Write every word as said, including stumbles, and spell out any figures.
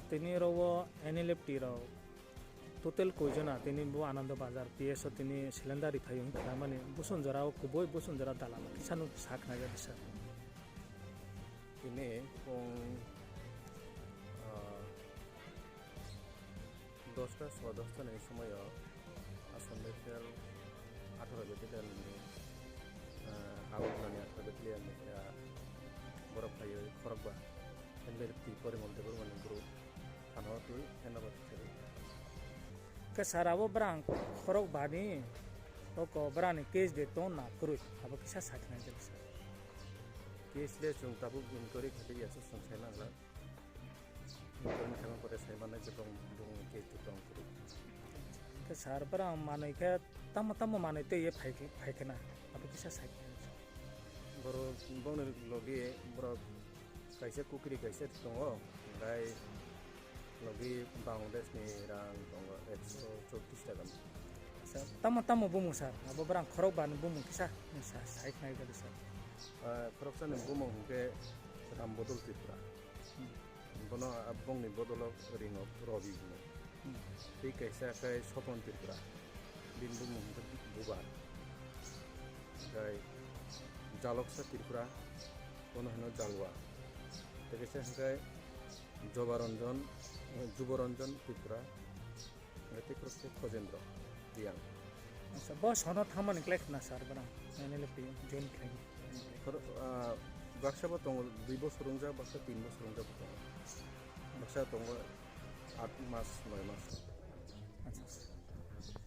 Tini oro o N L F T rok total koi jona tini bo Anando Bazar P S o tini cylinder ri phaio hwn kha mani, busun jora o kubui busun jora dalal kisa no sa khna jak sir. Tini pung, ah, dosta, sowa dosta ni somoio Assam Rifle atharo Battalion ni, ah, Hawai Nani atharo Battalion ni, ah, borok phaiwi khorokba N L F T Porimol Debbarma ni group phano twi heno bo thwi. Khe sir, abo brang khorokba ni oko brani case de ton na kwrwi, abo kisa sa khna jak sir. Case le chwng tabuk inquiry khaidi ya, chwng sai nang la. Inquiry khaima pore sai mannai je bong, bong case de ton kwrwi. Khe sir, brang manwi khe tamo tamo manwi twi ye phai khe, phai khe na, abo kisa sa khna jak sir. Borok bongni logi borok kaisa kukri kaisa tongo, hwnkhe logi Bangladesh ni rang tongo ekso chowtris taka. Sir, tamo tamo bumung sir, abo brang khorokba ni bumung kisa sa, sai khna jak sir. Ah, khoroksa ni bumung hwnkhe Rambodol Tripura. Hmm. Bono, ah, bongni bodolo ringo Robi hino. Hmm. Tei kaisa khe Sopon Tripura. Bini bumung hwnkhe Bubar. Hwnkhe Jaloksa Tripura, bono hino Jalwa. Tei kaisa hwnkhe Jobaranjan, eh, Jubaranjan Tripura. Hwnkhe tei khoroksa Khojendra Riyang. Acha, bo sono thangmani klai khna sir, bono N L F T join khlai. Khoro-, ah, baksa bo tongo dui bosor wngjak, baksa tin bosor wngjak bo tongo. Baksa tongo aat mas, noi mas. Acha.